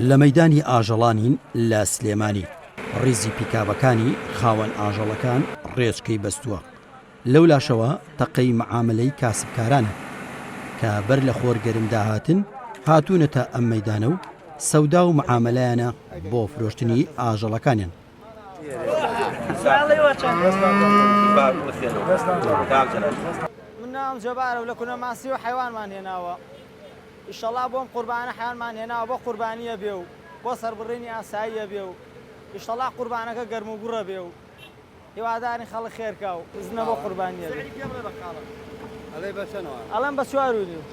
لە مەیدانی ئاژەڵانین لە سلێمانی، ڕیزی پیکابەکانی خاوەن ئاژەڵەکان ڕێچکەی بەستووە، لەولاشەوە تەقەی مەعامەلەی کاسبکارانە کە بەر لە خۆر گەرم داهاتن هاتوونەتە ئەم مەیدانە و سەودا و مەعامەلەیانە بۆ فرۆشتنی ئاژەڵەکانیان. من ناوم جەبارە و لە کونەماسیەوە حەیوانمان هێناوە ئیشەڵا بۆم قوربانە حەیوانمان هێناوە بۆ قوربانیە بێ و بۆ سەربڕینی ئاساییە بێ و ئیشەڵا قوربانەکە گەرم و گوڕە بێ و هیوادارین خەڵک خێرکا و بزنە بۆ قوربانیە بێ. ئەڵێم بە چوار و نیو.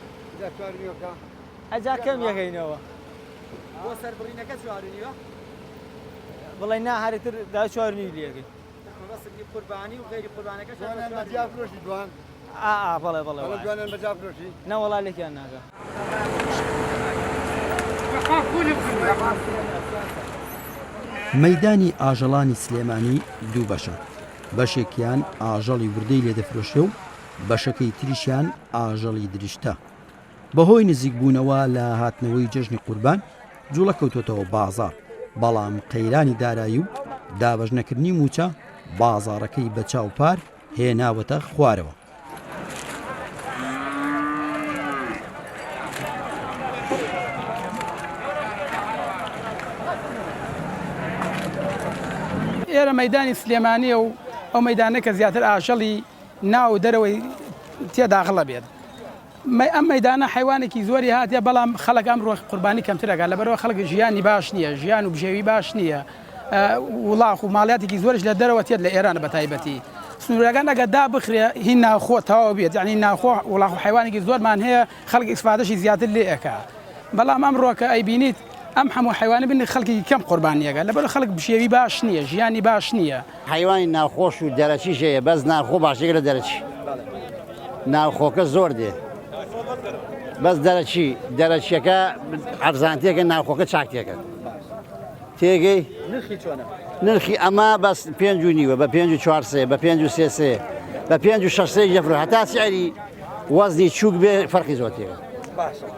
ئەجا کەم یەکەینەوە. بۆ سەربڕینەکە چوار و نیوە؟ بڵێ نا هەرتر دا چوار و نیو لێکەین. مەبەستم هی قوربانی و غەیری قوربانەکەش هەر بە دوانیان چوار بە جیا فرۆشی دوان؟ ئا ئا بەڵێ بەڵێ بەڵێ وایە. دوانیان بە جیا فرۆشی؟ نەوەڵا لێکیان ناکا. مەیدانی ئاژەڵانی سلێمانی دوو بەشە، بەشێکیان ئاژەڵی وردەی لێ دەفرۆشرێ و بەشەکەی تریشیان ئاژەڵی درشتە. بەهۆی نزیکبوونەوە لە هاتنەوەی جەژنی قوربان، جوڵە کەوتۆتەوە بازاڕ، بەڵام قەیرانی دارایی و دابەشنەکردنی مووچە بازاڕەکەی بە چاو پار هێناوەتە خوارەوە. ئێرە مەدانی سلێمانیە و ئەو مەدانە کە زیاتر ئاژەڵی ناو دەرەوەی تێداغڵە بێت ئەم مەدانە حیوانێکی زۆری هااتە بەڵام خەڵک ئەم ڕۆخ قوربانی کەمترەکە لەبەرەوە خەڵک ژیانی باش نییە ژیان و بژێوی باش نییە وڵاخ و ماڵیاتێکی زۆریش لە دەرەوە تێت لە ئێرانە بە تایبەتی سنوورەکان ئەگەر دابخرێ هی ناوخۆ تەواو بێت یعنی ناوخۆ وڵاخ و حیوانێکی زۆرمان هەیە خەڵک ئیسفادەشی زیاتر لێ ئەکا بەڵام ئەمڕۆ کە ئەیبینیت ئەم هەموو حیوانە بینی خەڵکی کەم قوربانیەکە لەبەر خەڵک بژێوی باش نییە ژیانی باش نییە. حەیوانی ناوخۆش و دەرەکیش هەیە بەس ناوخۆ باشترە لە دەرەکی ناوخۆکە زۆر دێ بەس دەرەکی دەرەکیەکە ئەرزانتێکە ناوخۆکە چاکتێکە تێگەی نرخی چۆنە؟ نرخی ئەمە بەس پێنج و نیوە بە پێنج و چوار سێ بە پێنج و سێ سێ بە پێنج و شەش سێ دەفرۆ هەتا سعری وەزنی چوک بێ فەرقی زۆر تێگە باشە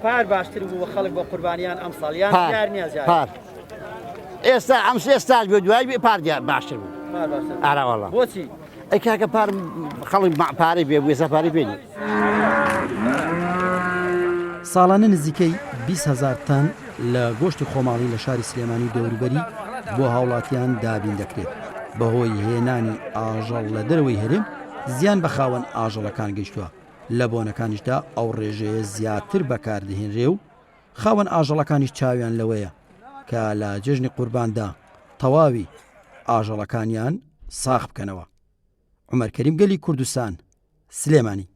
پار باشتر بوو خەڵک بۆ قوربانیان ئەم ساڵ یان پار دیار نییە زیاد پار ئێستا ئەم ئێستاش بێ دوای بێ پار دیار باشتر بوو پار باشتر ئارا وەڵا بۆچی ئەی کاکە پار خەڵک پارەی پێ بوو ئێستا پارەی پێ نییە. ساڵانە نزیکەی 20 هەزار تەن لە گۆشتی خۆماڵی لە شاری سلێمانی و دەوروبەری بۆ هاوڵاتیان دابین دەکرێت، بەهۆی هێنانی ئاژەڵ لە دەرەوەی هەرێم زیان بە خاوەن ئاژەڵەکان گەیشتووە، لە بۆنەکانیشدا ئەو ڕێژەیە زیاتر بەکاردەهێنرێ و خاوەن ئاژەڵەکانیش چاویان لەوەیە کە لە جەژنی قورباندا تەواوی ئاژەڵەکانیان ساغ بکەنەوە. عومەر کەریم گەلی کوردستان، سلێمانی.